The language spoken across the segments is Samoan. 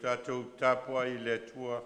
Tatou tapuai i le Atua.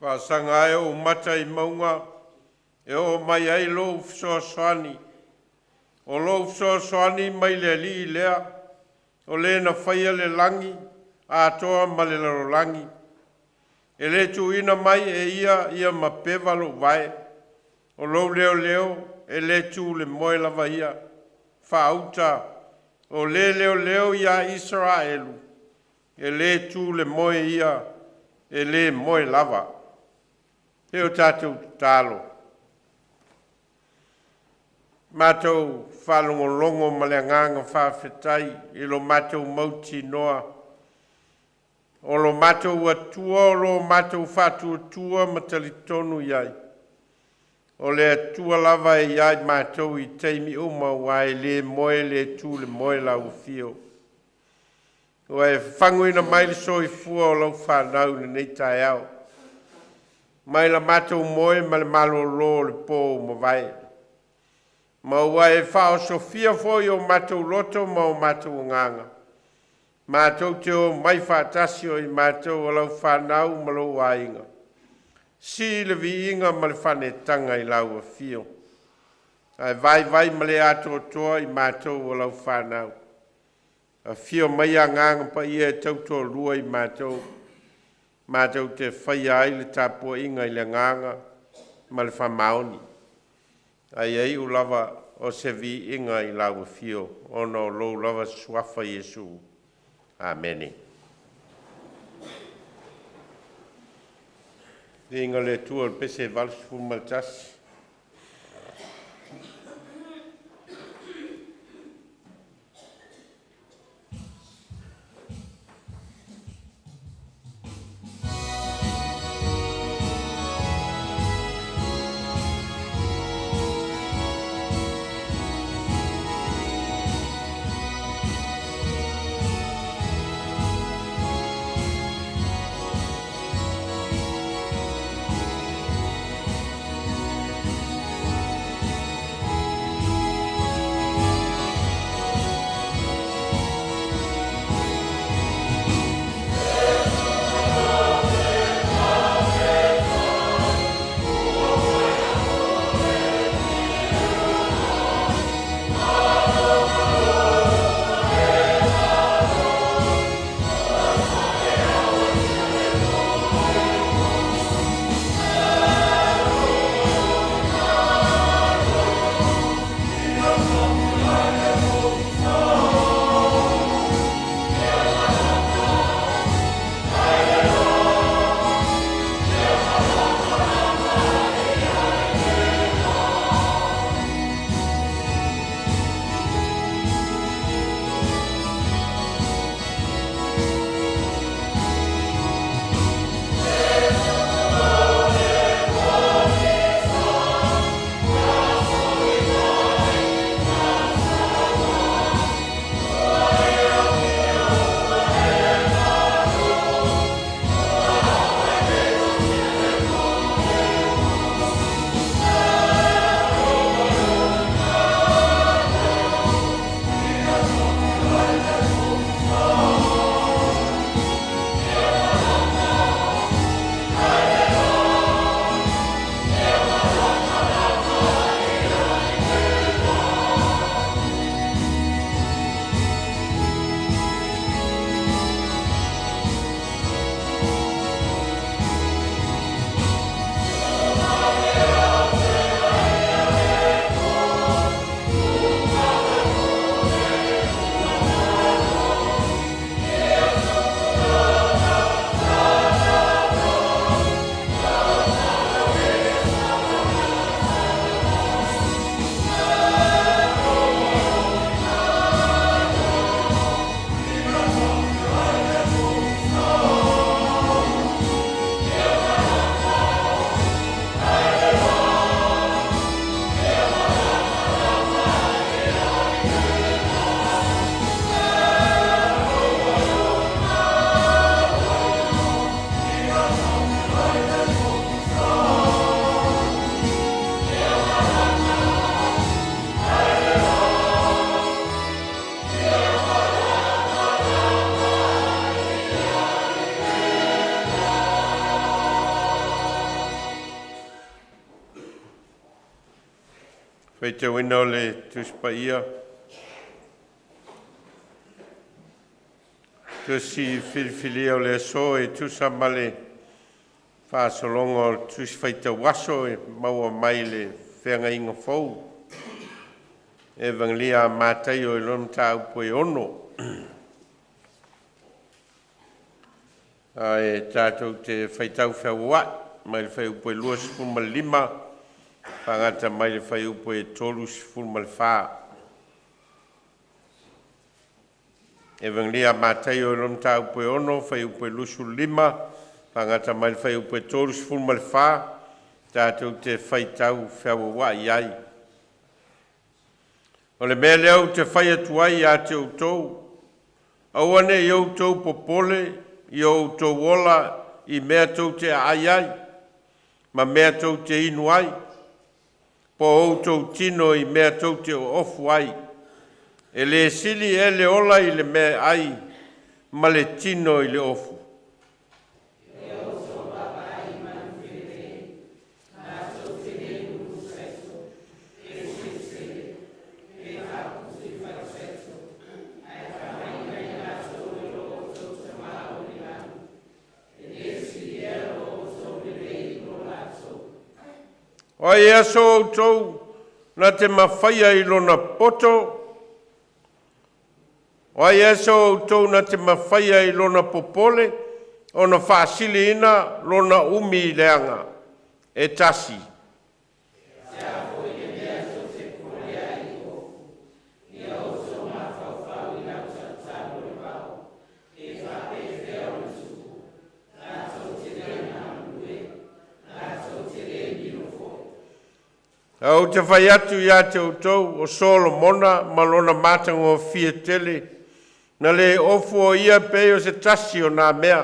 Faasaga e ou mata i mauga e oo mai ai lou fesoasoani. O lou fesoasoani mai le Alii lea, o le na faia le lagi atoa ma le lalolagi. E le tuuina mai e ia ia mapeva lou vae. O lou leoleo e le tu i le moe lava ia. Faauta o le leoleo ia Isaraelu, e le tu i le moe ia, e le moe lava. Se o tatou tatalo, matou faalogologo ma le agaga faafetai i lo matou mautinoa o lo matou Atua o lo o matou faatuatua ma talitonu i ai, o le Atua lava e ia i matou i taimi uma aua e le moe le tu i le moe lau afio. Ua e fafaguina mai le soifua o lau fanau i lenei taeao mai la matou moe ma le malolo o le po ua mavae, ma ua e faaosofia foi o matou loto ma o matou agaga matou te omai faatasi, o i matou o lau fanau ma lou aiga. Sii le viiga ma le faanetaga i lau afio, ae vaivai ma le atoatoa i matou o lau fanau. Afio mai Agaga Paia e tautoalua i matou, matou te faia ai le tapuaiga i le agaga ma le faamaoni, ae ia iu lava o se viiga i lau afio ona o lou lava suafa Iesu. Amene. Viiga i le Atua i le pese 81. Faitauina o le Tusi Paia, Tusi filifilia o le aso e tusa ma le faasologa o le Tusi Faitau Aso e maua mai le Feagaiga Fou, Evagelia a Mataio i lona mataupu e 6. Ae tatou te faitau feuauai mai le fuaiupu e 25 faagata mai le fuaiupu e 34. Evagelia a Mataio i lona mataupu e 6, fuaiupu e 25 faagata mai le fuaiupu e 34, tatou te faitau feuauai ai. O le mea lea ou te fai atu ai ia te outou, aua ne i outou popole i o outou ola i mea tou te aai ai, ma mea tou te inu ai, po o outou tino i mea tou te oofu ai. E le sili ea le ola i le meaai ma le tino i le ofu? O ai ea so outou na te mafaia i lona poto? O ai ea so outou na te mafaia i lona popole ona faasiliina lona umi i leaga e tasi? Ae ou te fai atu ia te outou, o Solomona ma lona matagofie tele, na le ofu o ia e pei o se tasi o na mea.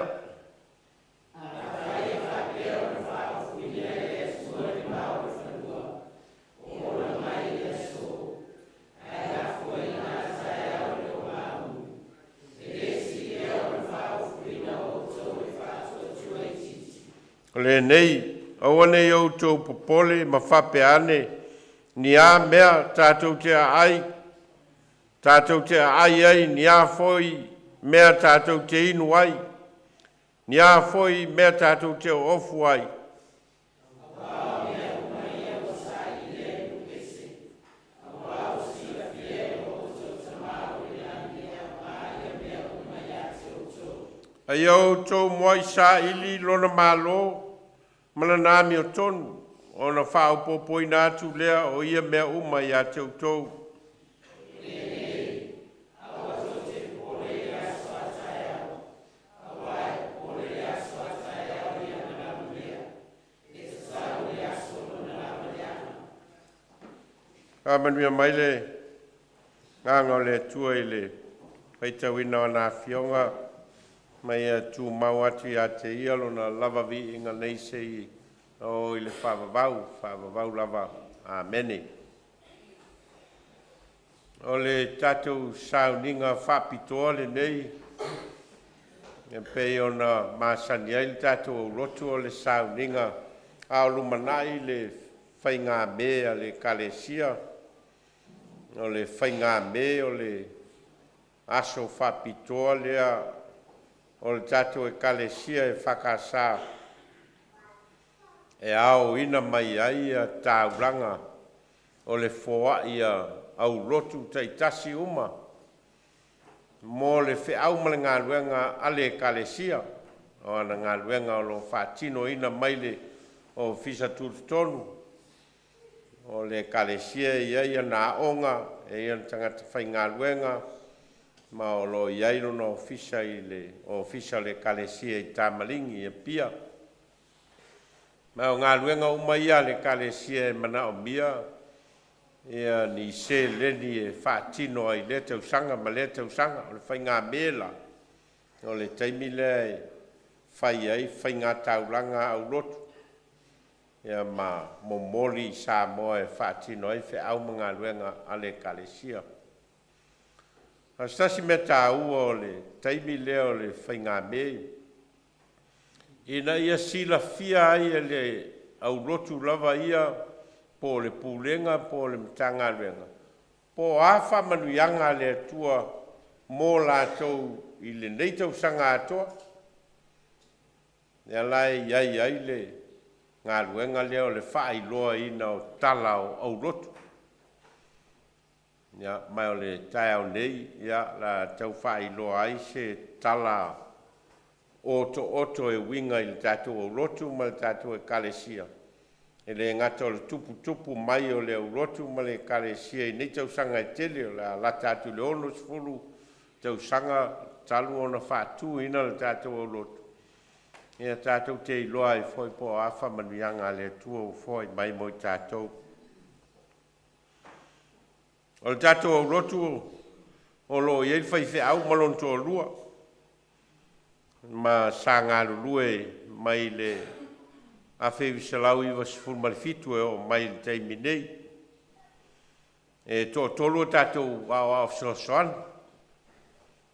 O lenei, aua ne i outou popole ma faapea ane, ni a mea tatou te aai, tatou te aai ai, ni a foi mea tatou te inu ai, ni a foi mea tatou te oofu ai. A ia outou muai saili lona malo ma lana amiotonu, ona faaopoopoina atu lea o ia mea uma ia te outou. Faamanuia mai le Agaga o le Atua i le faitauina o ana Afioga, ma ia tumau atu ia te Ia Lona lava viiga nei seia oo i le faavavau, faavavau lava. Amene. O le tatou sauniga faapitoa lenei e pei ona masani ai le tatou aulotu, o le sauniga a o lumanai le faigamē a le Ekalesia. O le faigamē o le aso faapitoa lea o le tatou Ekalesia EFKS e aoina mai ai taulaga o le foai a aulotu taitasi uma mo le feau ma le galuega a le Ekalesia. O ana galuega o lo o faatinoina mai le Ofisa Tutotonu o le Ekalesia, e i ai ana aoga, e i ai ona tagata faigaluega, ma o lo o i ai lona ofisa i le Ofisa o le Ekalesia i Tamaligi i Apia. Ma o galuega uma ia a le Ekalesia e manaomia ia ni seleni e faatino ai i lea tausaga ma lea tausaga. O le faigamē la, o le taimi lea e fai ai faigataulaga a aulotu ia ma momoli i Samoa e faatino ai feau ma galuega a le Ekalesia. A o se tasi mea taua o le taimi lea o le faigamē, ina ia silafia ai e le aulotu lava ia po o le Pulega po o le Matagaluega, po o a faamanuiaga a le Atua mo latou i lenei tausaga atoa. Lea la e i ai ai le galuega lea o le faailoaina o tala o aulotu. Ia, ma o le taeao nei, ia, o le a tau faailoa ai se tala otooto e uiga i le tatou aulotu ma le tatou Ekalesia, e le gata o le tuputupu mai o le aulotu ma le Ekalesia i nei tausaga e tele, o le a lata atu i le 60 tausaga talu ona faatuina le tatou aulotu, ia tatou te iloa ai foi po o a faamanuiaga a le Atua ua foai mai mo i tatou. O le tatou aulotu o lo o i ai le faifeau ma lona toalua, ma sa galulue mai le 1997 e oo mai i le taimi nei. E toatolu a tatou aoao fesoasoani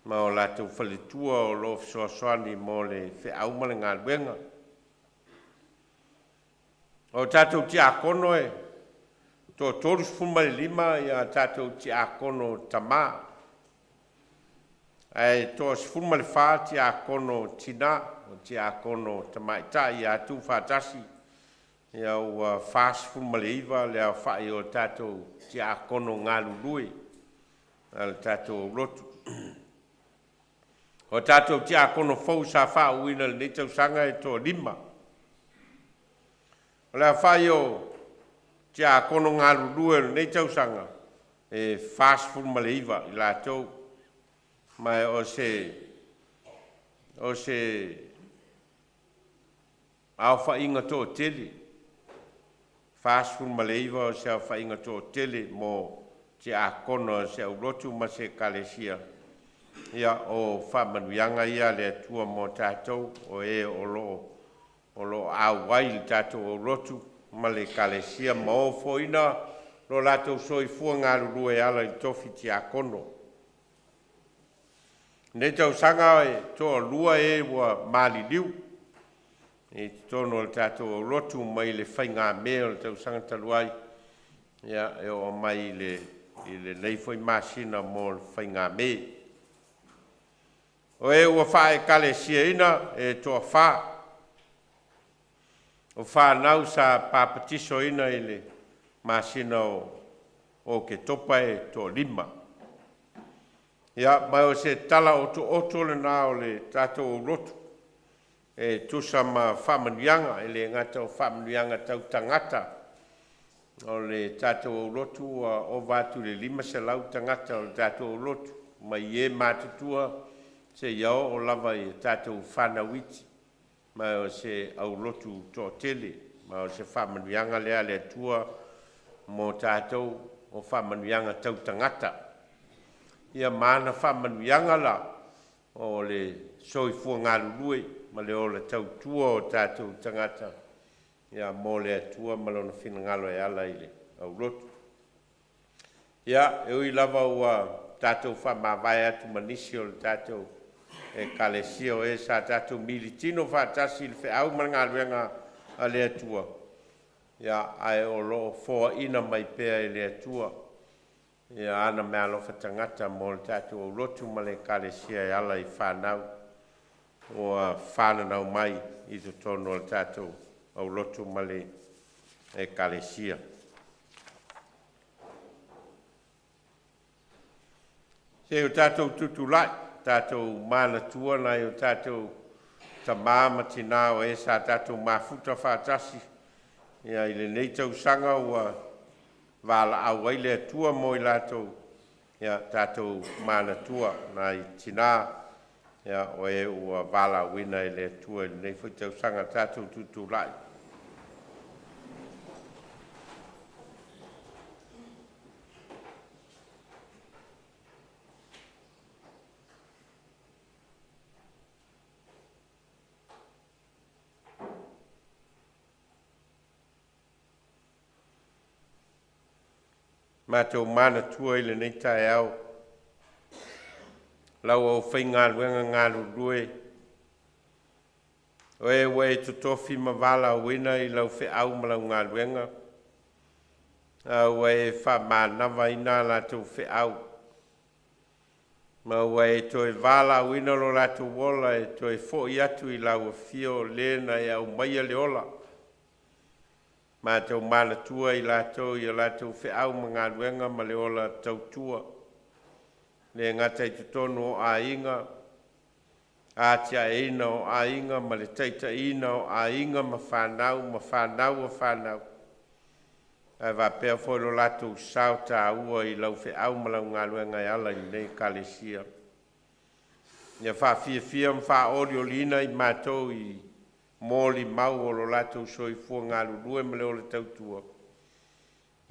ma o latou faletua o lo o fesoasoani mo le feau ma le galuega. O tatou tiakono e toa-35 a tatou tiakono tamā, ae toa-14 tiakono tinā, o tiakono tamaitai. A tuufaatasi ua 49 le aofai o tatou tiakono galulue a le tatou aulotu. O tatou tiakono fou sa faauuina i lenei tausaga e toalima. O le aofai o tiakono galulue o lenei tausaga e 49 i latou, ma o se o se aofaiga toatele, 49 o se aofaiga toatele mo tiakono a se aulotu ma se ekalesia. Ia o faamanuiaga ia a le Atua mo tatou, o e o lo o auai i le tatou aulotu ma le ekalesia ma ofoina lo latou soifua galulue e ala i le tofi tiakono. O lenei tausaga e toalua e ua maliliu i totonu o le tatou aulotu mai le faigamē o le tausaga talu ai, e oo mai i lenei foi masina mo le faigamē. O e ua faa'ekalesiaina e toafa. O fanau sa papatisoina i le masina o Oketopa e toalima. Ia, ma o se tala otooto lena o le tatou aulotu e tusa ma faamanuiaga, e le gata o faamanuiaga tau tagata. O le tatou aulotu ua ova atu i le 500 tagata o le tatou aulotu, mai e matutua seia oo lava i tatou fanau iti, ma o se aulotu toatele, ma o se faamanuiaga lea a le Atua mo tatou, o faamanuiaga tau tagata. Ia ma ana faamanuiaga la o le soifua galulue ma le ola tautua o tatou tagata mo le Atua ma Lona finagalo e ala i le aulotu. Ia, e ui lava ua tatou faamavae atu ma nisi o le tatou Ekalesia o e sa tatou militino faatasi i le feau ma le galuega a le Atua, ia, ae o lo o foaina mai pea e le Atua ana meaalofa tagata mo le tatou aulotu ma le Ekalesia e ala i fanau ua fananau mai i totonu o le tatou aulotu ma le Ekalesia. Se i o tatou tutulai, tatou manatua nai o tatou tamā ma tinā o e sa tatou mafuta faatasi i lenei tausaga ua valaau ai le Atua mo i latou, ia tatou manatua nai tinā o e ua valaauina e le Atua i lenei foi tausaga. Tatou tutulai. Matou manatua i lenei taeao lau aufaigaluega galulue o e ua e totofi ma valaauina i lau feau ma lau galuega. A ua e faamanavaina a latou feau, ma ua e toe valaauina lo latou ola e toe foi atu i lau afio o le na e aumaia le ola. Matou manatua i latou i a latou feau ma galuega ma le ola tautua, e le gata i totonu o aiga, atiaeina o aiga ma le taitaiina o aiga ma fanau ma fanau a fanau, ae faapea foi lo latou sao taua i lau feau ma lau galuega e ala i lenei Ekalesia. Ia faafiafia ma faaolioliina i matou i molimau o lo latou soifua galulue ma le ola tautua,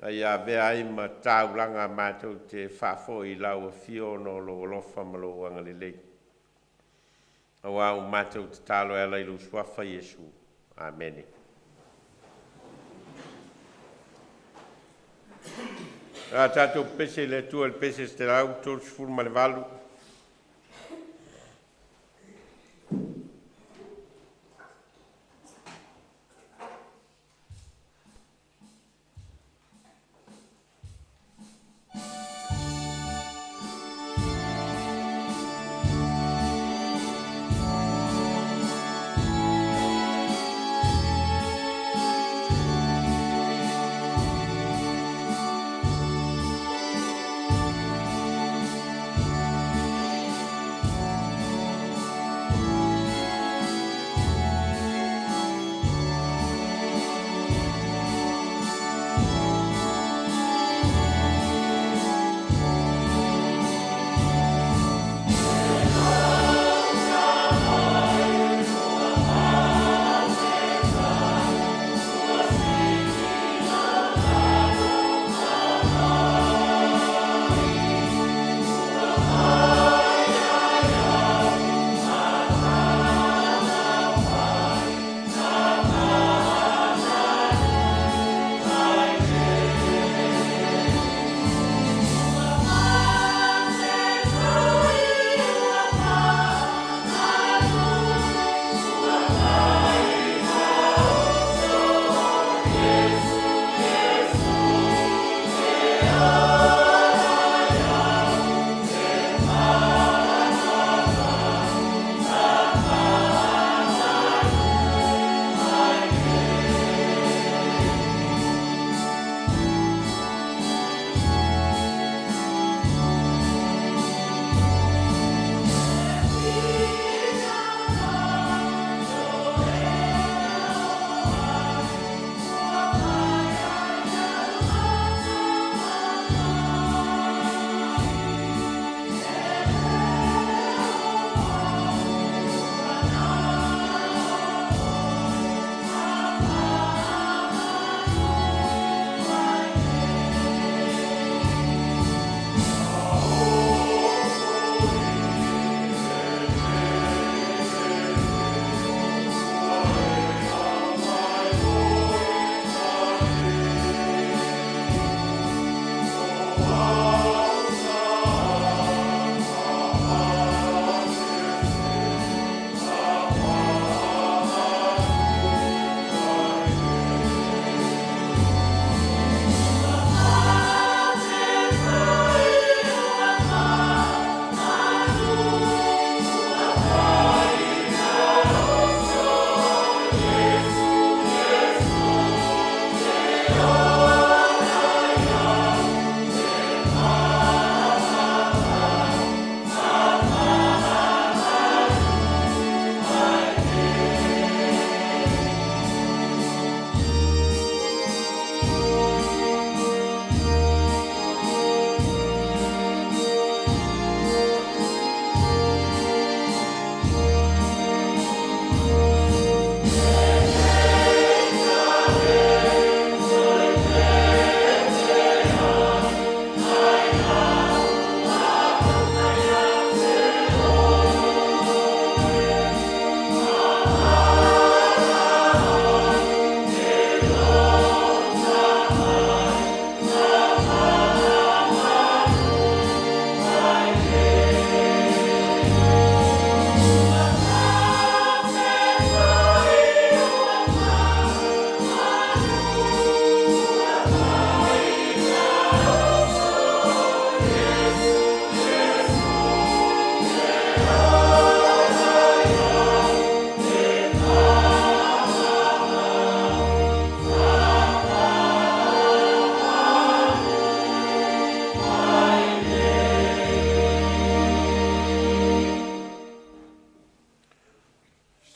a ia avea ai ma taulaga matou te faafoi i lau afio ona o lou alofa ma lou agalelei. Aua ua matou tatalo e ala i lou suafa Iesu. Amene. O le a tatou pepese i le Atua i le pese 138.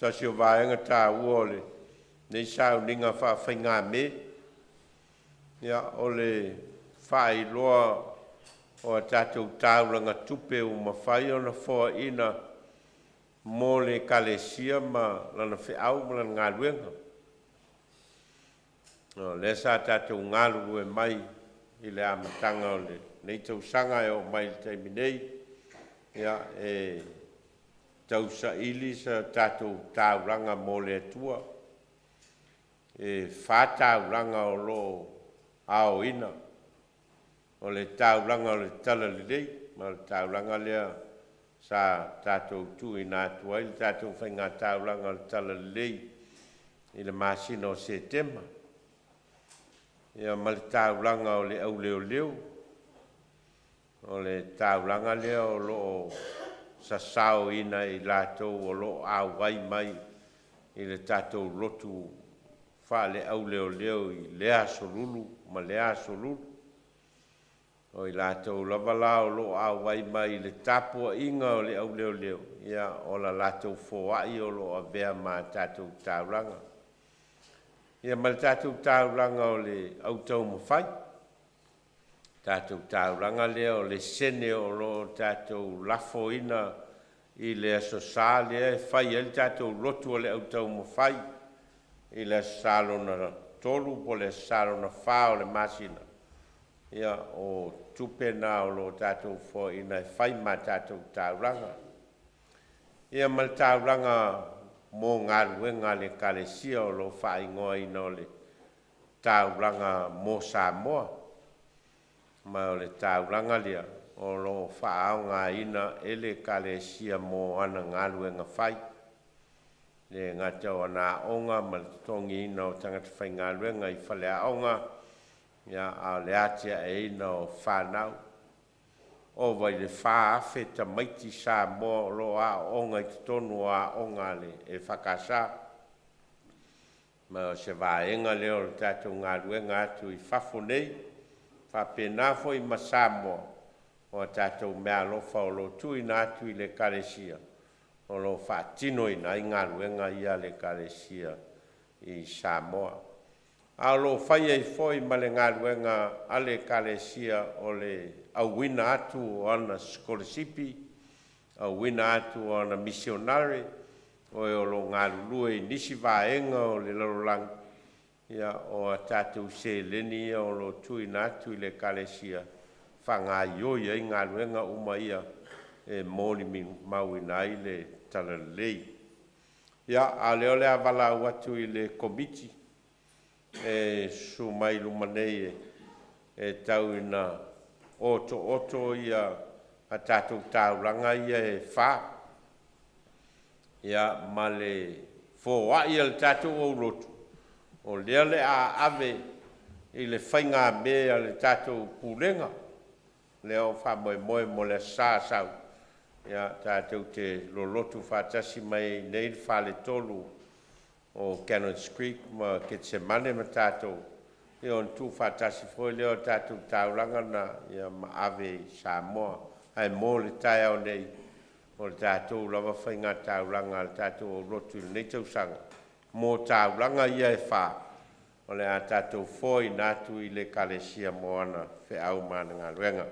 tasi o vaega taua o lenei sauniga faafaigamē, o le faailoa o a tatou taulaga tupe ua mafai ona foaina mo le Ekalesia ma lana feau ma lana galuega. O lea sa tatou galulue mai i le amataga o lenei tausaga e oo mai i le taimi nei, e tausaili se tatou taulaga mo le Atua. E fa taulaga o lo o aoina, o le taulaga o le Talalelei, ma o le taulaga lea sa tatou tuuina atu ai le tatou faigataulaga o le Talalelei i le masina o Setema, ma le taulaga o le Auleoleo, o le taulaga lea o lo o sasaoina e i latou o lo o auai mai i le tatou lotu faale-Auleoleo i lea Aso Lulu ma lea Aso Lulu. O i latou lava la o lo o auai mai i le tapuaiga o le auleoleo, o la latou foai o lo o avea ma a tatou taulaga. Ma le tatou taulaga o le Autaumafai, tatou taulaga lea o le sene o lo o tatou lafoina i le Aso Sa lea e fai ai le tatou lotu o le Autaumafai i le Aso Sa lona tolu po o le Aso Sa lona fa o le masina, o tupe na o lo o tatou foaina e fai ma a tatou taulaga. Ma le taulaga mo galuega a le Ekalesia o lo o faaigoaina o le Taulaga mo Samoa, ma o le taulaga lea o lo o faaaogaina e le Ekalesia mo ana galuega fai, e le gata o ana aoga ma le totogiina o tagata faigaluega i faleaoga, a o le atiaeina o fanau. Ova i le 4,000 tamaiti Samoa o lo o aooga i totonu o aoga a le EFKS, ma o se vaega lea o le tatou galuega atu i fafo nei, faapena foi ma Samoa, o a tatou meaalofa o lo o tuuina atu i le Ekalesia o lo o faatinoina ai galuega ia a le Ekalesia i Samoa. A o lo o fai ai foi ma le galuega a le Ekalesia o le auina atu o ana sikolasipi, auina atu o ana misionare, o e o lo o galulue i nisi vaega o le lalolagi, o a tatou seleni ia o lo o tuuina atu i le Ekalesia e faagaoioi ai galuega uma ia e molimauina ai le Talalelei. Ia, a o lea o le a valaau atu i le Komiti e susu mai i luma nei e tau ina otooto a tatou taulaga ia e fa, ma le foai a le tatou aulotu o lea o le a ave i le faigamē a le tatou Pulega lea ua faamoemoe mo le Aso Sa sau tatou te lolotu faatasi mai ai i inei le faletolu o Cannons Creek ma Gethsemane ma tatou, ona tuufaatasi foi lea o tatou taulaga na ma ave i Samoa. Ae mo le taeao nei, o le tatou lava faigataulaga a le tatou aulotu i lenei tausaga mo taulaga ia e fa o le a tatou foaina atu i le Ekalesia mo ana feau ma ana galuega.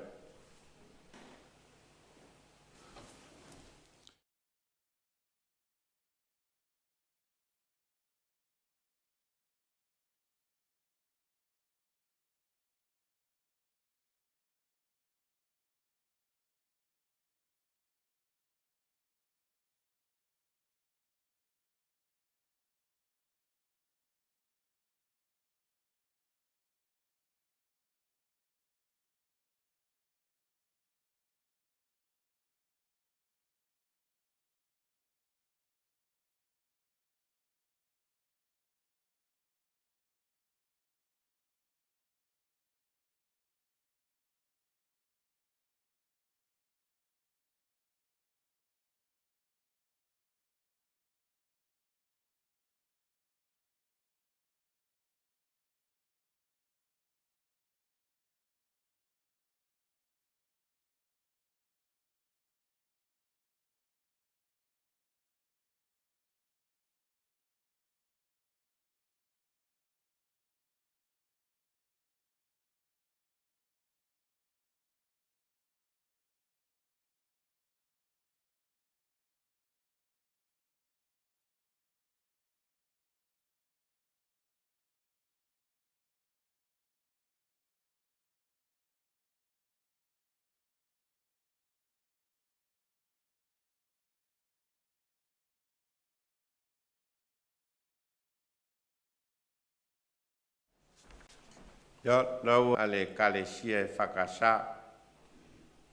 Ia, lau a le Ekalesia EFKS.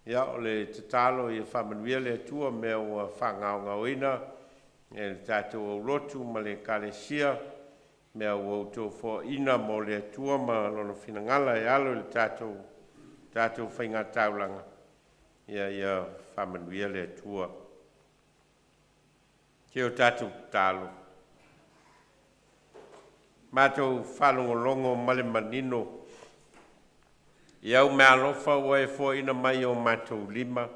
Ia, o le tatalo ia faamanuia le Atua mea ua faagaogaoina e le tatou aulotu ma le Ekalesia, mea ua outou foaina mo le Atua ma Lona finagalo e alo i le tatou faigataulaga, ia faamanuia le Atua. Se o tatou tatalo, matou faalogologo ma le manino i au meaalofa ua e foaina mai i o matou lima,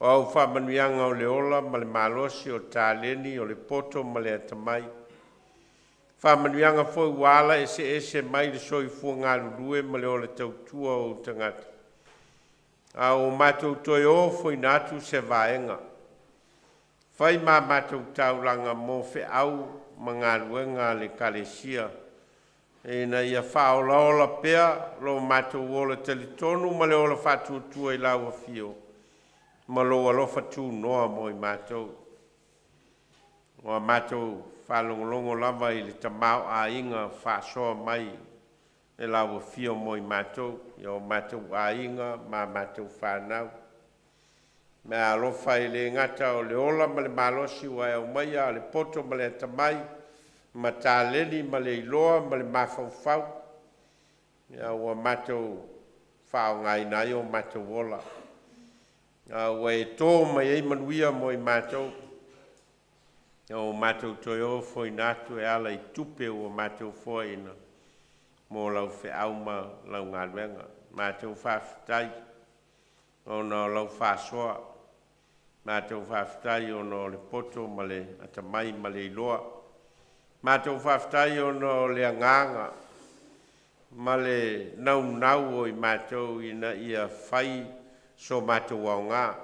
o au faamanuiaga o le ola ma le malosi, o taleni o le poto ma le atamai, faamanuiaga foi ua ala eseese mai le soifua galulue ma le ola tautua o ou tagata, a ua matou toe ofoina atu se vaega fai ma matou taulaga mo feau ma galuega a le Ekalesia, ina ia faaolaola pea lo matou ola talitonu ma le ola faatuatua i lau afio ma lou alofa tunoa mo i matou. Ua matou faalogologo lava i le tamaoaiga faasoa mai e lau afio mo i matou, i o matou aiga ma matou fanau. Meaalofa e le gata o le ola ma le malosi ua e aumaia, a o le poto ma le atamai ma taleni ma le iloa ma le mafaufau ua matou faaaogaina ai o matou ola, a ua e to mai ai manuia mo i matou, ua matou toe ofoina atu e ala i tupe ua matou foaina mo lau feau ma lau galuega. Matou faafetai ona o lau faasoa, matou faafetai ona o le poto ma le atamai ma le iloa, matou faafetai ona o le agaga ma le naunau o i matou ina ia fai so matou aoga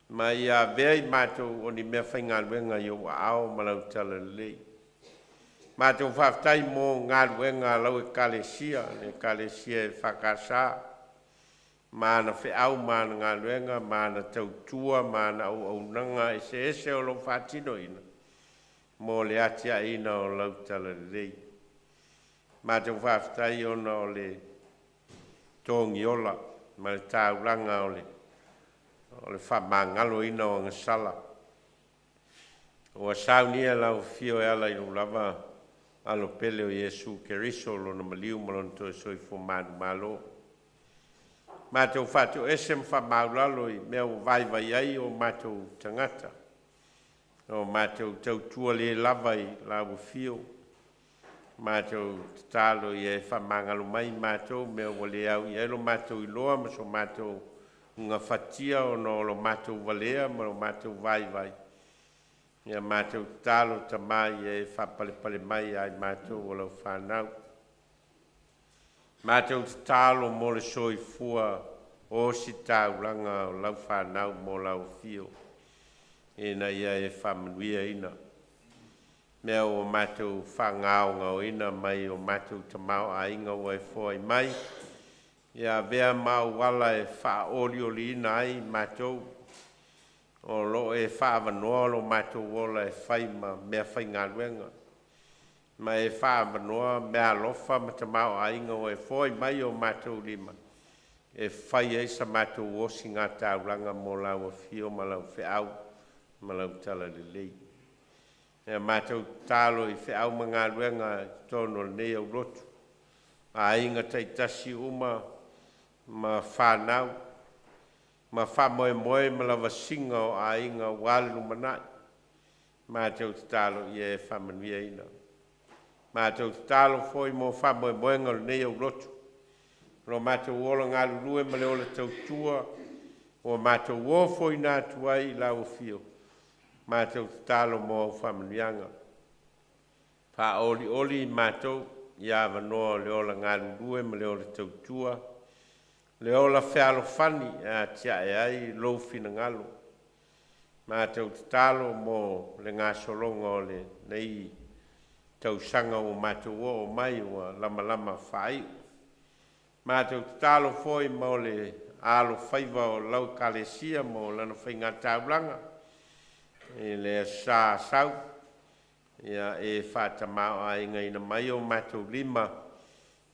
ma ia avea i matou o ni meafaigaluega i ou aao ma lau talalelei. Matou faafetai mo galuega a lau Ekalesia, le Ekalesia EFKS ma ana feau ma ana galuega ma ana tautua ma ana auaunaga eseese o lo o faatinoina mo le atiaeina o lau talalelei. Matou faafetai ona o le togiola ma le taulaga o le faamagaloina o agasala ua saunia e lau afio e ala i lou lava Alo pele o Iesu Keriso, lona maliu ma lona toe soifua manumalo. Matou faatoese ma faamaualalo i mea ua vaivai ai o matou tagata, o matou tautua le lava i lau afio. Matou tatalo ia e faamagalo mai i matou mea ua le au i ai lo matou iloa ma so matou gafatia ona o lo matou valea ma lo matou vaivai. Ia matou tatalo Tama ia e faapalepale mai ia i matou o lau fanau. Matou tatalo mo le soifua ositaulaga o lau fanau mo lau afio, ina ia e faamanuiaina mea ua matou faagaogaoina mai o matou tamaoaiga ua e foai mai, ia avea ma auala e faaolioliina ai matou o lo o e faaavanoa lo matou ola e fai ma meafaigaluega, ma e faaavanoa meaalofa ma tamaoaiga ua e foai mai i o matou lima e fai ai sa matou osigataulaga mo lau afio ma lau feau ma lau talalelei. Ia matou tatalo i feau ma galuega i totonu o lenei aulotu, aiga taitasi uma ma fanau ma faamoemoe ma lavasiga o aiga aua le lumanai. Matou tatalo ia e faamanuiaina. Matou tatalo foi mo faamoemoega o lenei aulotu, lo matou ola galulue ma le ola tautua ua matou ofoina atu ai i lau afio, matou tatalo mo au faamanuiaga. Faaolioli i matou ia avanoa o le ola galulue ma le ola tautua, le ola fealofani e atiae ai lou finagalo. Matou tatalo mo le gasologa o lenei tausaga ua matou oo mai ua lamalama faaiu. Matou tatalo foi mo le alofaiva o lau Ekalesia mo lana faigataulaga i le Aso Sa Asau, ia e faatamaoaigaina mai o matou lima.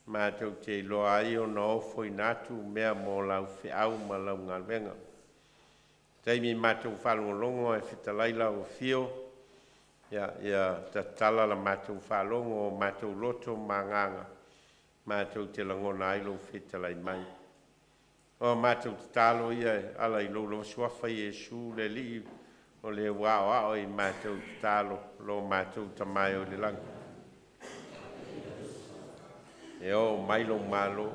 Matou te iloa ai ona ofoina atu mea mo lau feau ma lau galuega. I taimi matou faalogologo ae fetalai lau afio, ia tatala la matou faalogo, o matou loto ma agaga matou te lagona ai lou fetalai mai. O matou tatalo ia e ala i lou lava Suafa Iesu le Alii, o le ua aoao i matou tatalo, lo matou Tama e i le lagi. E oo mai lou malo,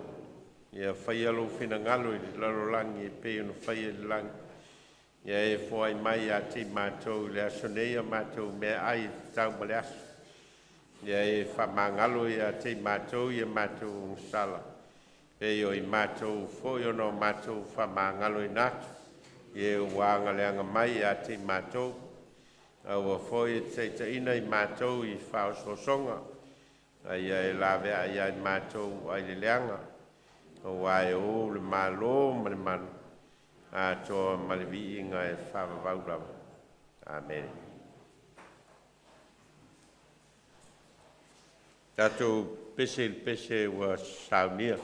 ia faia lou finagalo i le lalolagi e pei ona faia i le lagi. Ia e foai mai ia te i matou i le aso nei a matou meaai e tatau ma le aso. Ia e faamagalo ia te i matou ia matou ogasala, e pei o i matou foi ona o matou faamagaloina atu i e ua agaleaga mai ia te i matou. Aua foi e te taitaiina i matou i faaosoosoga, a ia e laveai ia i matou ai le leaga, auā e ou le malo ma le malu atoa ma le viiga e faavavau lava. Amene. Tatou pese i le pese ua saunia.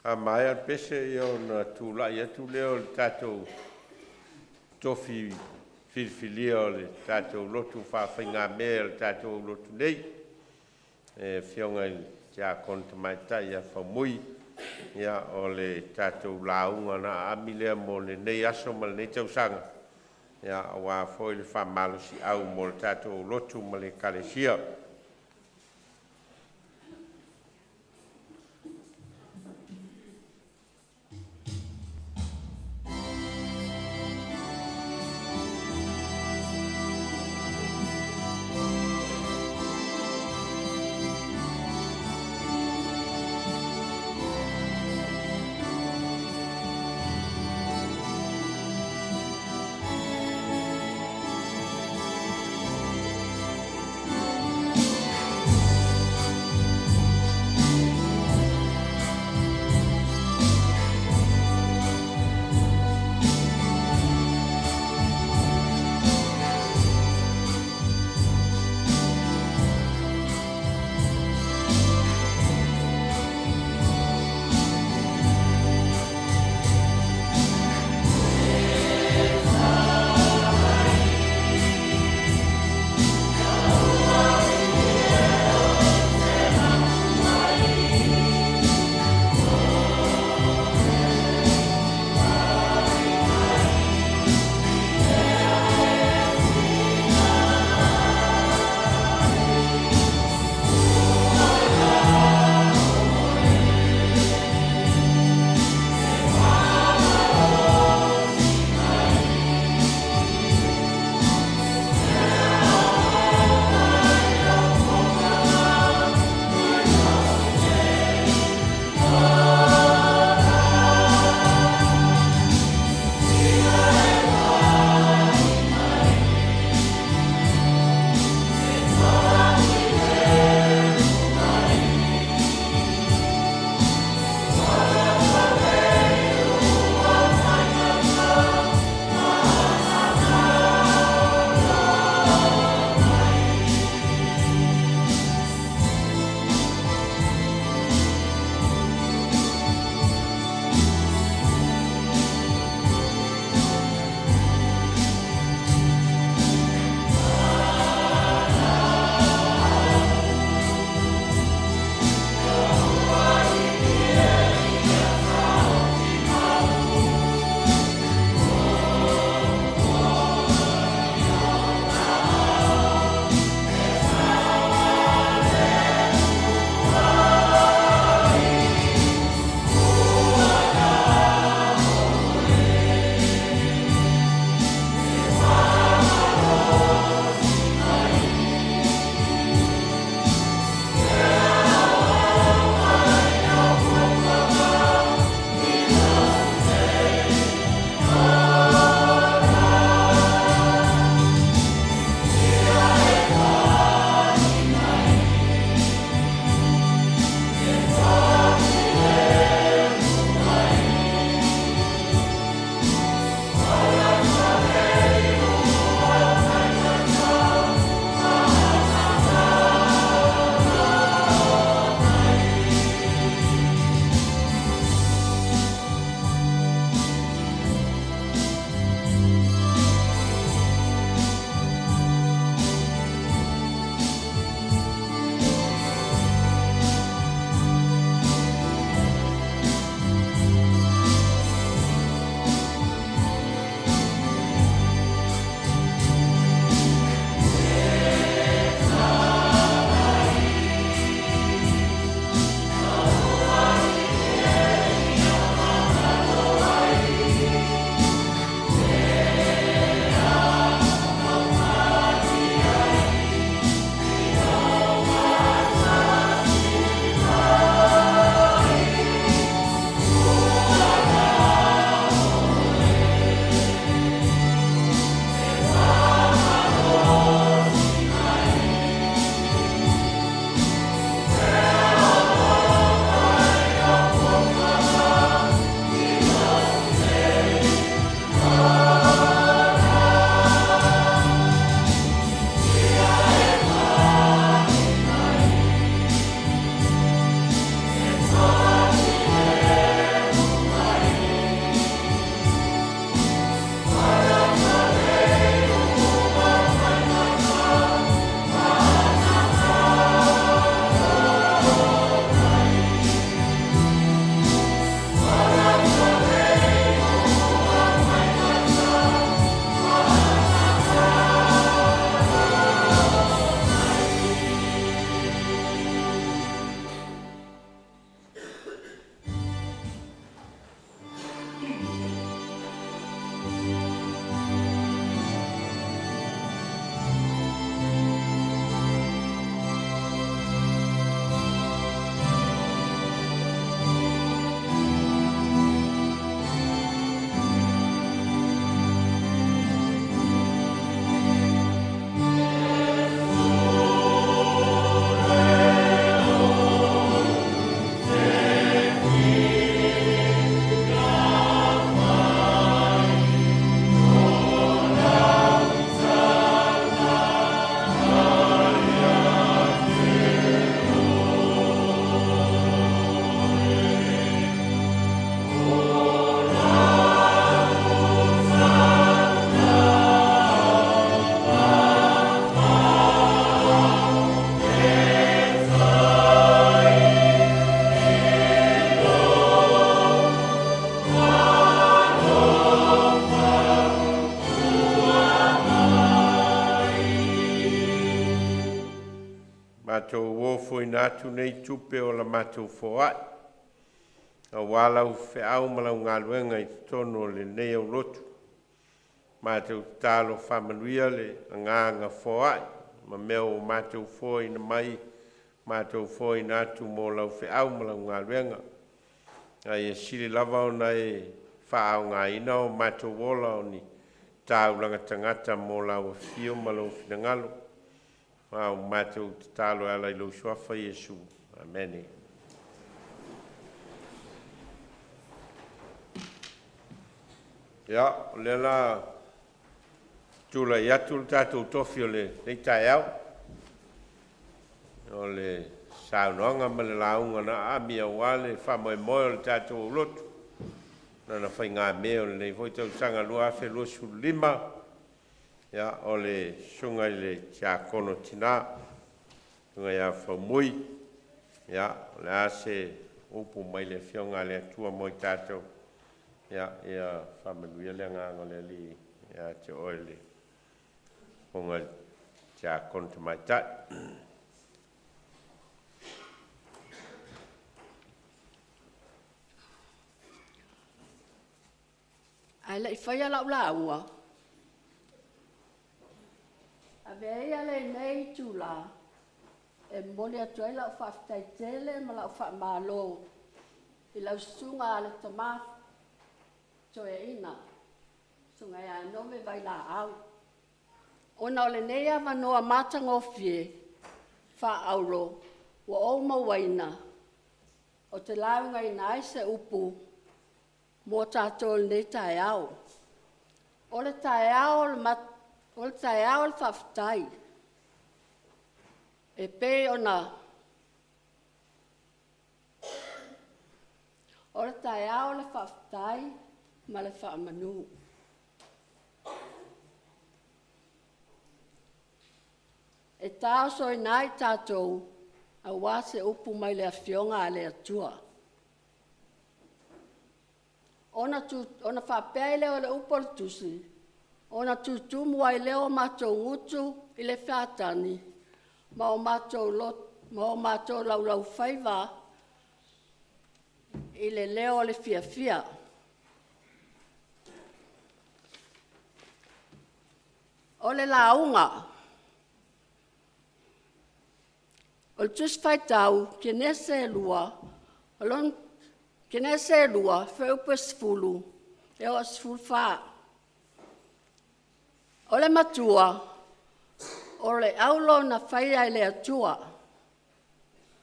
A maea le pese, ia ona tulai atu lea o le tatou tofi filifilia o le tatou lotu faafaigamea o le tatou lotu nei, le Afioga i le Tiakono Tamaitai ia Faumui. Ia, o le tatou lauga na aami lea mo lenei aso ma lenei tausaga, aua foi le faamalosiau mo le tatou lotu ma le Ekalesia. Matou ofoina atu nei tupe o la matou foai aua lau feau ma lau galuega i totonu o lenei aulotu. Matou tatalo faamanuia le agaga foai ma mea ua matou foaina mai, matou foaina atu mo lau feau ma lau galuega. A ia sili lava ona e faaaogaina o matou ola o ni taulaga tagata mo lau afio ma lou finagalo. Ma o matou tatalo e ala i lou suafa Iesu. Amene. Ia, o lea la tulai atu le tatou tofi o lenei taeao, o le saunoaga ma le lauga na aami aua le faamoemoe o le tatou aulotu, lana faigamea o lenei foi tausaga 2025. Ia, o le Susuga i le Tiakono Tina, Susuga ia Faumui. Ia, o le a se upu mai le Afioga a le Atua mo i tatou? Ia, ia faamanuia le agaga o le Alii ia te oe le Susuga i le Tiakono Tamaitai. Ae le i faia lau lauga, avea ia lenei itulā e momoli atu ai lau faafetai tele ma lau faamalo i lau Susuga a le Tama Toeaina, Susuga ia Nome Vailaau, ona o lenei avanoa matagofie faaauro ua ou mauaina ou te laugaina ai se upu mo tatou i lenei taeao. O le taeao o le faafetai, e pei ona o le taeao o le faafetai ma le faamanu. E taosoina ai tatou aua se upu mai le Afioga a le Atua. Ona faapea ai lea o le upu a le Tusi, ona tutumu ai lea o matou gutu i le fehatani ma o matou laulaufaiva i le leo o le fiafia. O le lauga o le Tusi Faitau Kenese 2, Kenese 2, fuaiupu e 10 e oo i le 14. O le matua, o le aulo na faia e le Atua.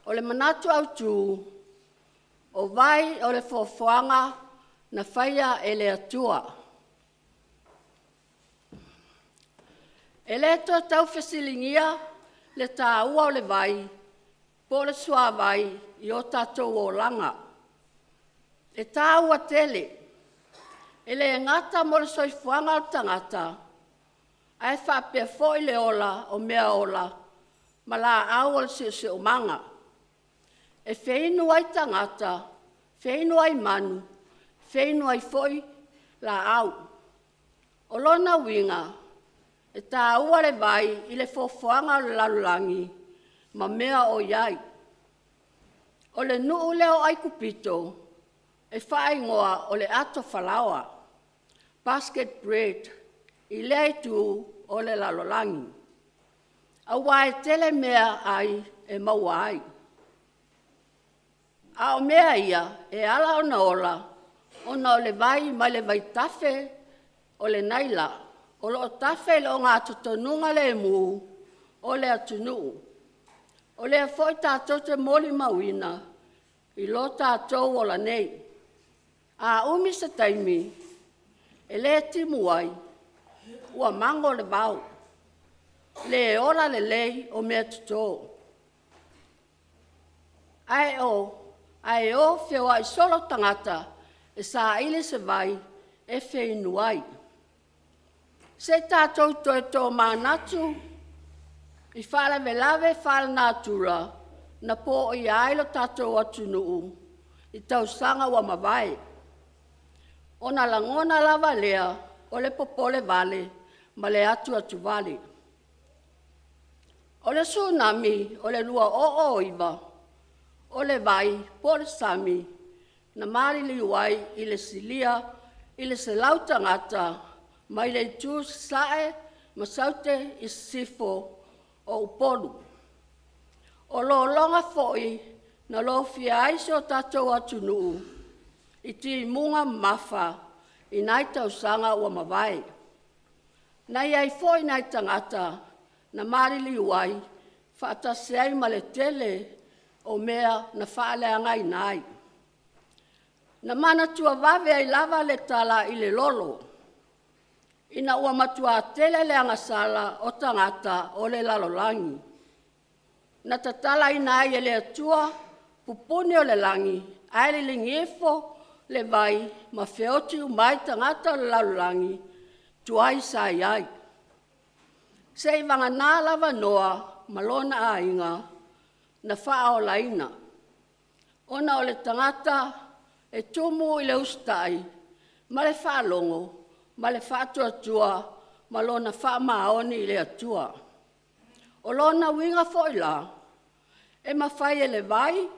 O le manatu autu, o vai o le foafoaga na faia e le Atua. E le toe tau fesiligia le taua o le vai po o le suavai i o tatou olaga. E taua tele, e le gata mo le soifuaga o le tagata, ae faapea foi le ola o meaola ma laau o le siosiomaga. E feinu ai tagata, feinu ai manu, feinu ai foi laau. O lona uiga, e taua le vai i le foafoaga o le lalolagi ma mea o i ai. O le nuu lea o Aikupito e faaigoa o le atofalaoa, basket bread i lea itu o le lalolagi, aua e tele mea ai e maua ai. A o mea ia e ala ona ola ona o le vai mai le vaitafe o le Naila o lo o tafe i le ogatotonuga lemu o le atunuu. O lea foi tatou te molimauina i lo tatou ola nei. A umi se taimi e le timu ai, ua mago le vao, le ola lelei o meatoto, ae o feoai solo tagata e saili se vai e feinu ai. Se i tatou toe tomanatu i faalavelave faalenatura na poia ai lo tatou atunuu i tausaga ua mavae, ona lagona lava lea o le popolevale ma le atuatuvale. O le Tsunami o le 2009, o le vai po o le sami na maliliu ai i le silia i le 100 tagata mai le itu Sasae ma Saute i Sisifo o Upolu. O lologa foi na lofia ai si o tatou atunuu i timuga mamafa i nai tausaga ua mavae. Na i ai foi nai tagata na maliliu ai faatasi ai ma le tele o mea na faaleagaina ai. Na manatua vave ai lava le tala i le lolo, ina ua matua tele le agasala o tagata o le lalolagi, na tatalaina ai e le Atua pupuni o le lagi ae liligi ifo le vai ma feoti uma ai tagata o le lalolagi tuai sa i ai, seiavagana lava Noa ma lona aiga na faaolaina, ona o le tagata e tumu i le usitai ma le faalogo ma le faatuatua ma lona faamaoni i le Atua. O lona uiga foi la, e mafai e le vai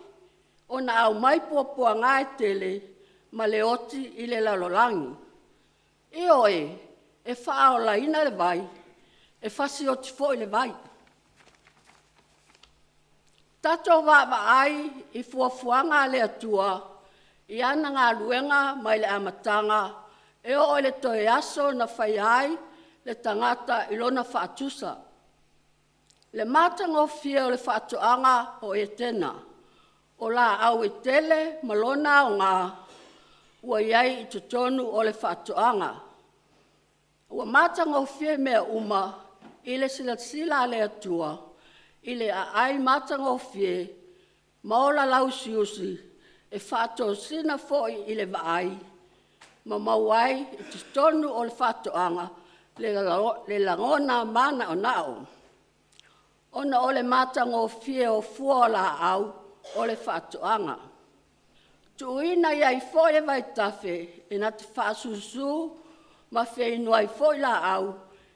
ona aumai puapuaga e tele ma le oti i le lalolagi. Ioe, e faaolaina le vai, e fasioti foi le vai. Tatou vaavaai i fuafuaga a le Atua i ana galuega mai le amataga e oo i le toe aso na faia ai le tagata i lona faatusa. Le matagofie o le faatoaga o Etena, o laau e tele ma lona aoga ua i ai i totonu o le faatoaga. Ua matagofie mea uma i le silasila a le Atua i le aai matagofie ma ola lauusiusi e faatosina foi i le vaai ma maua ai i totonu o le faatoaga le lagona manaonao ona o le matagofie o fua o laau o le faatoaga. Tuuina i ai foi le vaitafe e na te faasusu ma feinu ai foi laau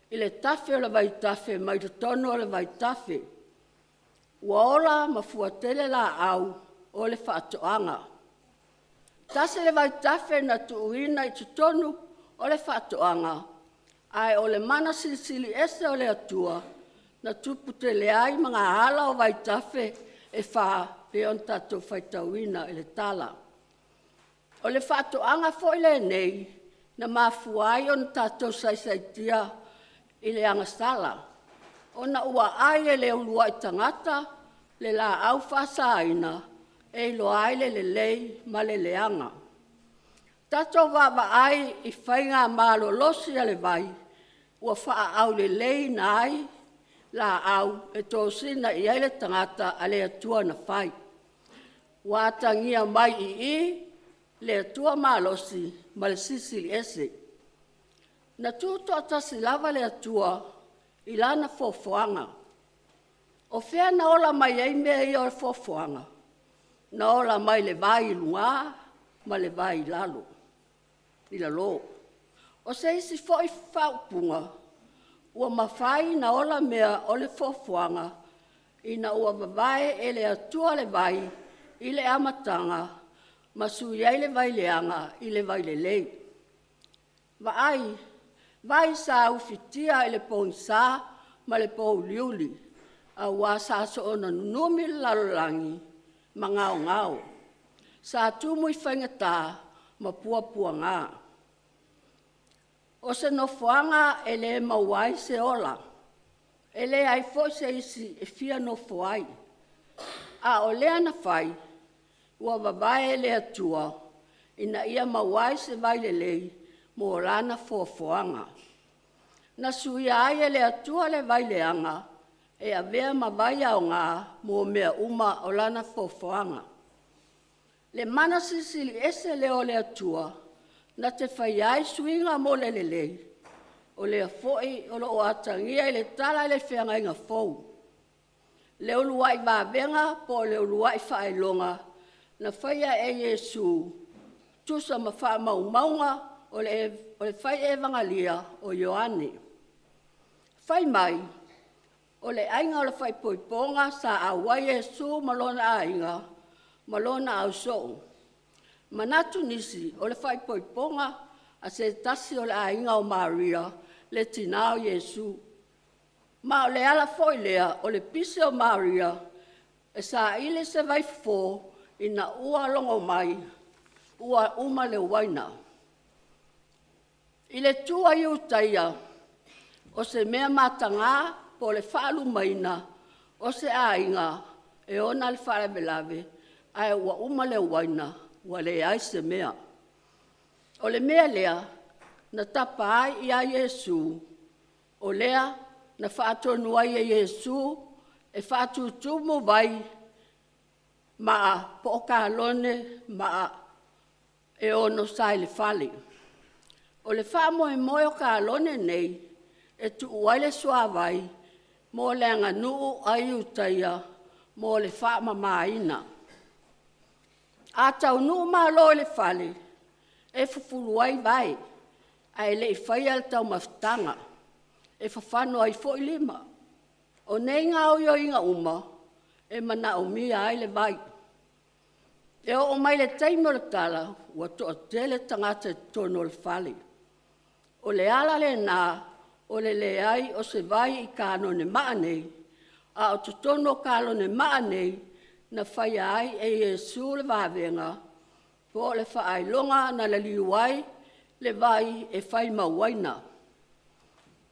i le tafe o le vaitafe mai totonu o le vaitafe. Ua ola ma fua tele laau o le faatoaga. Tasi le vaitafe na tuuina i totonu o le faatoaga, ae o le mana silisili ese o le Atua na tupu tele ai magaala o vaitafe e fā pei ona tatou faitauina i le tala. O le faatoaga foi lenei na mafua ai ona tatou saisaitia i le agasala, ona ua ai e le uluai tagata le laau faasaina e iloa ai le lelei ma le leaga. Tatou vaavaai i faiga malolosi a le vai ua faaauleleiina ai laau e tosina i ai le tagata a le Atua na fai. Ua atagia mai i i le Atua malosi ma le Silisili Ese. Na tutoatasi lava le Atua i lana foafoaga. O fea na ola mai ai mea ia o foafoaga? Na ola mai le vai i luga ma le vai i lalo, i lalo. O se isi foi faaupuga, ua mafai ona ola mea o le foafoaga ina ua vavae e le Atua le vai i le amataga ma sui ai le vai leaga i le vai lelei. Vaai, vai sa ufitia i le pogisa ma le pouliuli, auā sa soona nunumi le lalolagi ma gaogao. Sa tumu i faigata ma puapuaga. O se nofoaga e le maua ai se ola, e leai foi se isi e fia nofo ai. A o lea na fai, ua vavae e le Atua ina ia maua ai se vai lelei mo lana foafoaga. Na suia ai e le Atua le vai leaga e avea ma vai aoga mo mea uma o lana foafoaga. Le mana silisili ese lea o le Atua na te faia ai suiga mo le lelei, o lea foi o lo o atagia i le tala i le Feagaiga Fou. Le uluai vavega po o le uluai faailoga na faia e Iesu tusa ma faamaumauga o le fai Evagalii o Ioane. Fai mai, O le aiga o le faaipoipoga sa auai Iesu ma lona aiga ma lona ausoo. Manatu nisi o le faaipoipoga a se tasi o le aiga o Maria, le tinā o Iesu. Ma o le ala foi lea o le pise o Maria e saili se vaifofo ina ua logo mai ua uma le uaina. I le tu a Iutaia, o se mea mataga po o le faalumaina o se aiga e ona le faalavelave ae ua uma le uaina, ua leai se mea. O le mea lea na tapa ai ia Iesu, o lea na faatonu ai e Iesu e faatutumu vai maa po o kalone maa e ono sa i le fale. O le faamoemoe o kalone nei e tuu ai le suavai mo le aganuu a Iutaia mo le faamamaina. A taunuu malo i le fale, e fufulu ai vae ae le i faia le taumafataga, e fafano ai foi lima. O nei gaoioiga uma e manaomia ai le vai. E oo mai le taimi o le tala, ua toatele tagata i totonu o le fale. O le ala lena o le leai o se vai i kanone maa nei, a o totonu o kalone maa nei na faia ai e Iesu le vavega po o le faailoga na liliu ai le vai e fai ma uaina.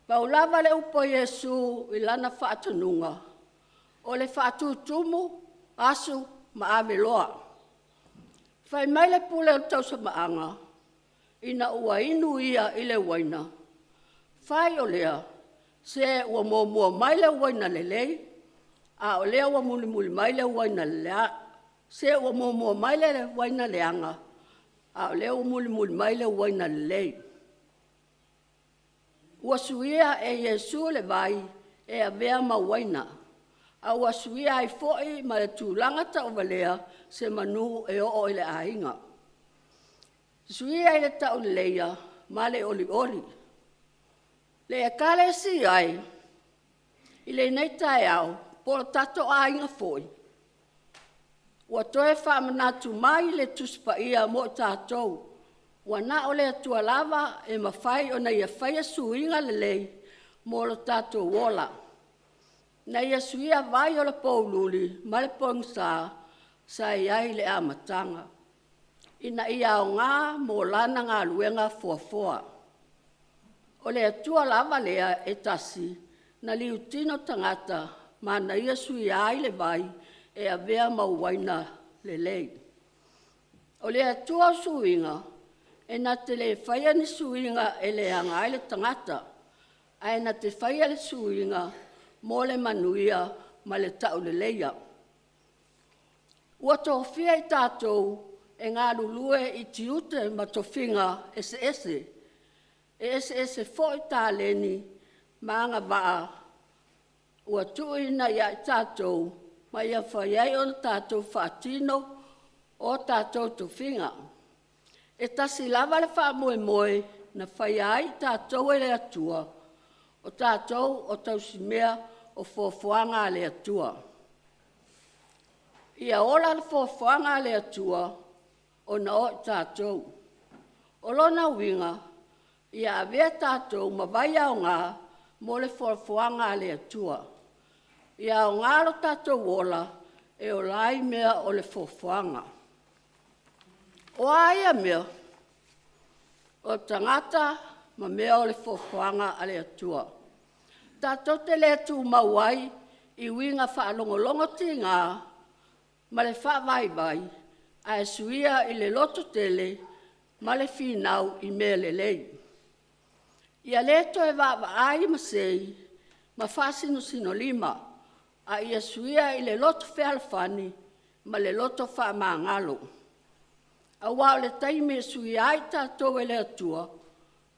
Pau lava le upu a Iesu i lana faatonuga, o le faatutumu, asu ma ave loa. Fai mai le pule o le tausamaaga, ina ua inu ia i le uaina, fai o lea, se ua muamua mai le uaina lelei, a o lea ua mulimuli mai le uaina se ua muamua mai le uaina leaga, a o lea ua mulimuli mai le uaina lelei. Ua suia e Iesu le vai e avea ma uaina, a ua suia ai foi ma le tulaga tauvalea se manu e oo i le aiga. Suia i le tauleleia ma le olioli. Le Ekalesia e, i lenei taeao po o tatou aiga foi, ua toe faamanatu mai le Tusi Paia mo i tatou, ua na o le Atua lava e mafai ona Ia faia suiga lelei mo lo tatou ola, na Ia suia vai o le poululi ma le pogisa sa i ai i le amataga, ina ia aoga mo Lana galuega fuafua. O le Atua lava lea e tasi na liutino tagata ma na Ia suia ai le vai e avea ma uaina lelei. O le Atua o suiga, e na te le faia ni suiga e leaga ai le tagata, ae na te faia le suiga mo le manuia ma le tauleleia. Ua tofia i tatou e galulue i tiute ma tofiga eseese, e eseese foi taleni ma agavaa ua tuuina ia i tatou ma ia mafai ai ona tatou faatino o tatou tofiga. E tasi lava le faamoemoe na faia ai i tatou e le Atua, o tatou o tausimea o foafoaga a le Atua. Ia ola le foafoaga a le Atua ona o i tatou. O lona uiga, ia avea tatou ma vai aoga mo le foafoaga a le Atua. Ia aoga lo tatou ola e ola ai mea o le foafoaga. O a ia mea? O tagata ma mea o le foafoaga a le Atua. Tatou te le tumau ai i uiga faalogologo tiga ma le faavaivai, ae suia i le lototele ma le finau i mea lelei. Ia le toe vaavaai ma sei ma faasinosinolima, a ia suia i le loto fealofani ma le loto faamagalo. Aua o le taimi e suia ai tatou e le Atua,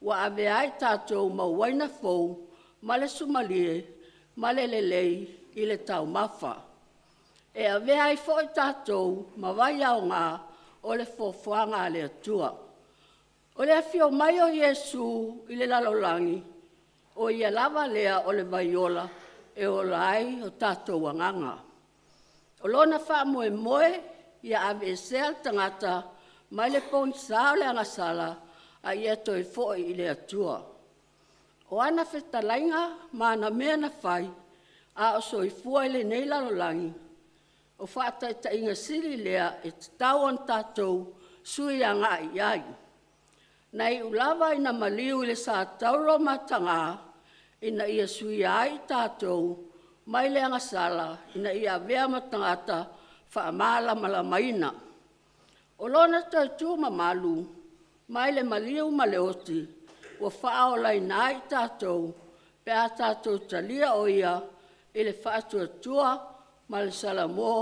ua avea ai tatou ma uaina fou ma le sumalie ma le lelei i le taumafa. E avea ai foi tatou ma vai aoga o le foafoaga a le Atua. O le afio mai o Iesu i le lalolagi, o Ia lava lea o le vai ola. e ola ai o tatou agaga. O lona faamoemoe ia aveesea le tagata mai le pogisa o le agasala a ia toe foi i le Atua. O ana fetalaiga ma ana mea na fai a o soifua i lenei lalolagi, o faataitaiga sili lea e tatau ona tatou sui agai i ai. Na iu lava ina maliu i le satauro mataga ina ia suia ai i tatou mai le agasala ina ia avea ma tagata faamalamalamaina. O lona toe tu mamalu mai le maliu ma le oti ua faaolaina ai i tatou pe a tatou talia o Ia i le faatuatua ma le salamo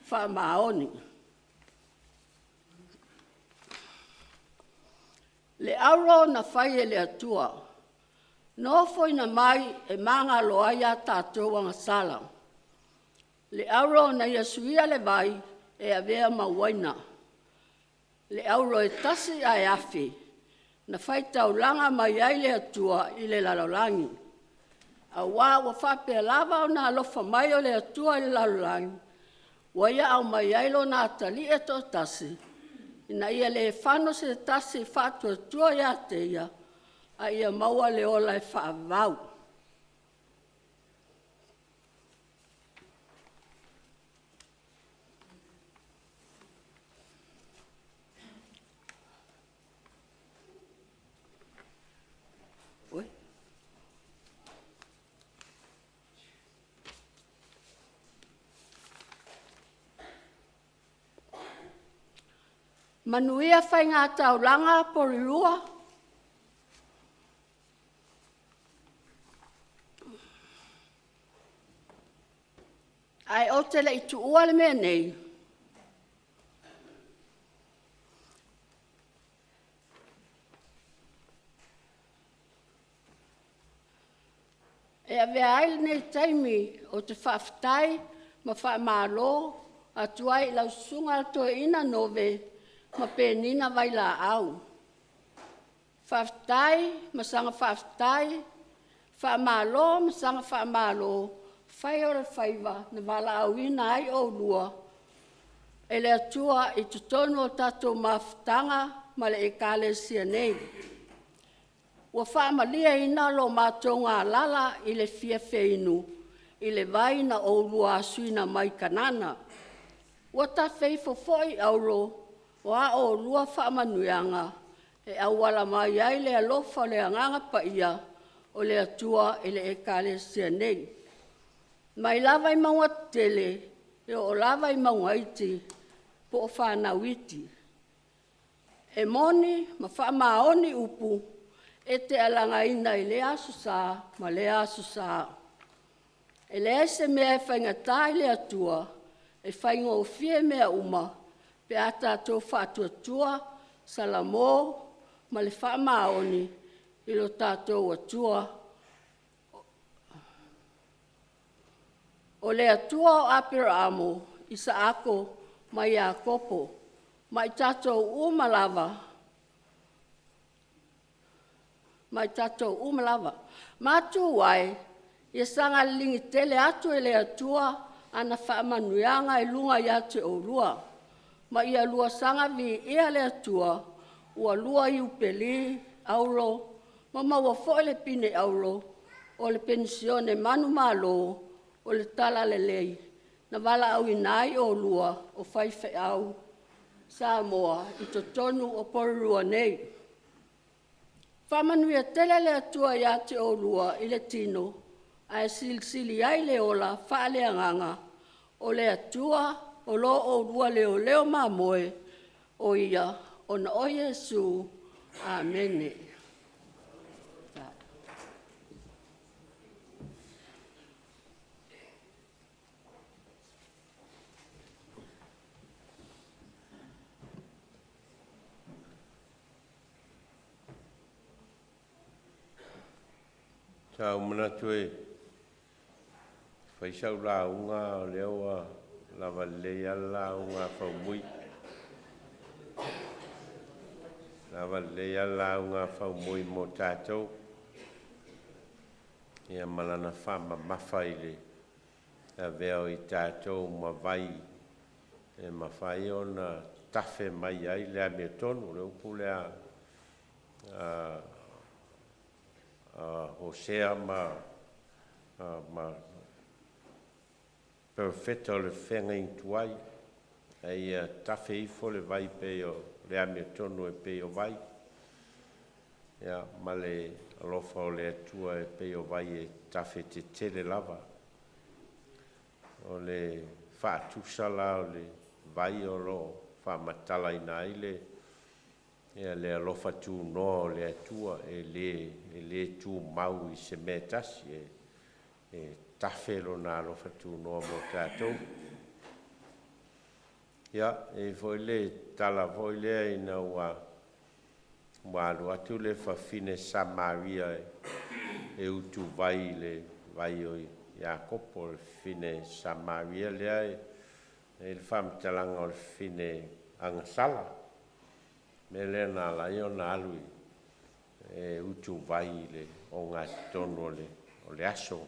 faamaoni. Le auro na fai e le Atua, na ofoina mai e magalo ai a tatou agasala. Le auro na Ia suia le vai e avea ma uaina. Le auro e tasi ae afe, na faitaulaga mai ai le Atua i le lalolagi. Auā ua faapea lava ona alofa mai o le Atua i le lalolagi, ua Ia aumai ai Lona Atalii e toatasi, ina ia le fano se tasi i le faatuatua ia te Ia, a ia maua le ola e faavavau. Oi. Manuia Faigataulaga Polenua. Ae ou te le i tuua le mea nei, e avea ai lenei taimi ou te faafetai ma faamalo atu ai i lau Susuga i le Toeaina Nove ma Penina Vailaau. Faafetai ma saga faafetai, faamalo ma saga faamalo, fai o le faiva na valaauina ai oulua e le Atua i totonu o tatou mafutaga ma le Ekalesia nei. Ua faamalieina lo matou galala i le fia feinu i le vai na oulua asuina mai Kanana. Ua tafe ifo foi auro o a oulua faamanuiaga e auala mai ai le alofa o le Agaga Paia o le Atua i le Ekalesia nei. Mai lava i mauga tetele e oo lava i mauga iti po o fanau iti. E moni ma faamaoni upu e te alagaina i lea Aso Sa ma lea Aso Sa. E leai se mea e faigata i le Atua, e faigofie mea uma pe a tatou faatuatua, salamo ma le faamaoni i lo tatou Atua. O le Atua o Aperaamo, Isaako ma Iakopo ma i tatou uma lava, ma i tatou uma lava. Matu ae, ia saga liligi tele atu e le Atua ana faamanuiaga i luga ia te oulua, ma ia lua saga viia le Atua ua lua iupeli auro ma maua foi le pine auro o le Penisione manumalo o le Talalelei na valaauina ai oulua o faifeau Samoa i totonu o Polenua nei. Faamanuia tele le Atua ia te oulua i le tino ae silisili ai le ola faaleagaga o le Atua o lo oulua leoleo mamoe o Ia ona o Iesu. Amene. Sa ou manatu e fai sau lauga o lea ua lava lelei lava le lauga a Faumui. Lava lelei lava le lauga a Faumui mo tatou. Ia ma Lana faamamafa i le avea o i tatou ma vai e mafai ona tafe mai ai le amiotonu, le upu lea a Hosea ma perofeta o le feagaiga tuai, a ia tafe ifo le vai pei o le amiotonu e pei o vai, ia, ma le alofa o le Atua e pei o vai e tafe tetele lava. O le faatusa la o le vai o lo o faamatalaina ai le ia le alofa tunoa o le Atua e le tumau i se mea e tasi, e tafe lona alofa tunoa mo tatou. Ia, e i ai foi le tala foi lea ina ua alu atu le fafine Samaria e utuvai i le vai o Iakopo, o le fafine Samaria lea e i ai le faamatalaga o le fafine agasala. O le mea lea na ala ai ona alu e utuvai i le ogatotonu o le aso.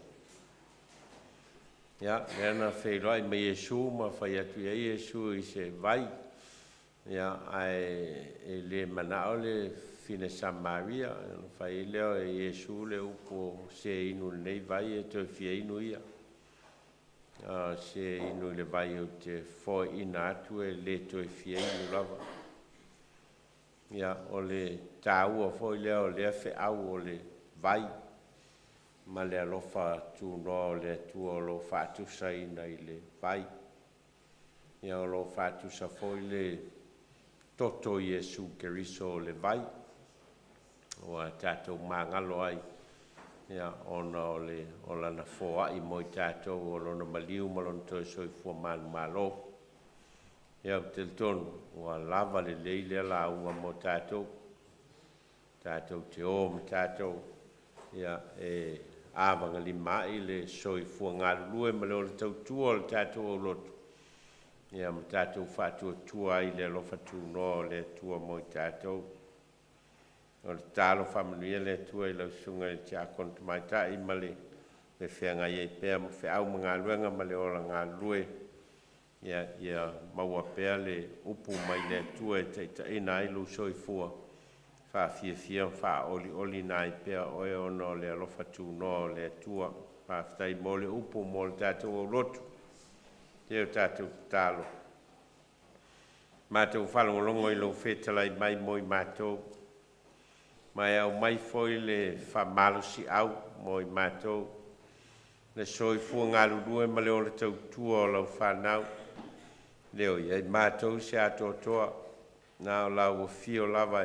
Ia, lea na feiloai ma Iesu ma fai atu i ai Iesu i se vai, ia, ae e le manao le fafine Samaria, ona fai ai lea e Iesu le upu, o se e inu i lenei vai e toe fia inu ia. O se e inu i le vai ou te foaiina atu e le toe fia inu lava. Ia, o le taua foi lea o lea feau o le vai ma le alofa tunoa o le Atua o lo o faatusaina i le vai. Ia, o lo o faatusa foi le toto o Iesu Keriso o le vai, ua tatou magalo ai, ia, ona o le o lana foai mo i tatou o lona maliu ma lona toe soifua manumalo. Ia, ou te talitonu ua lava lelei lea lauga mo tatou, tatou te o ma tatou, ia, e avagalimaai le soifua galulue ma le ola tautua o le tatou aulotu, ia ma tatou faatuatua ai i le alofa tunoa o le Atua mo i tatou. O le tatalo, faamanuia le Atua i lau susuga i le Tiakono Tamaitai ma le feagai ai pea ma feau ma galuega ma le ola galulue, ia, ia maua pea le upu mai le Atua e taitaiina ai lou soifua, faafiafia ma faaolioliina ai pea oe ona o le alofa tunoa o le Atua. Faafetai mo le upu mo le tatou aulotu. Se o tatou tatalo, matou faalogologo i lou fetalai mai mo i matou, ma e aumai foi le faamalosiau mo i matou, le soifua galulue ma le ola tautua o lau fanau. Le o i ai matou se atoatoa, na o lau afio lava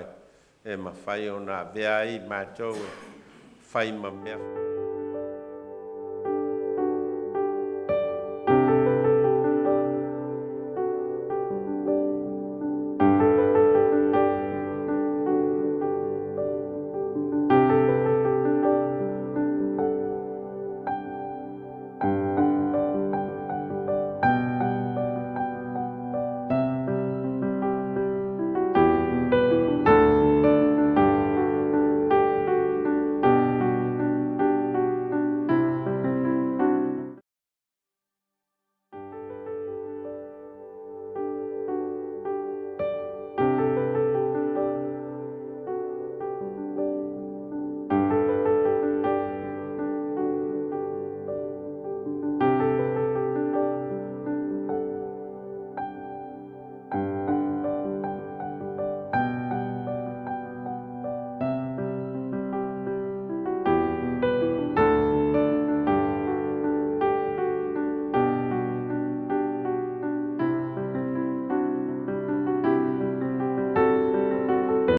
e mafai ona avea ai matou e fai ma mea.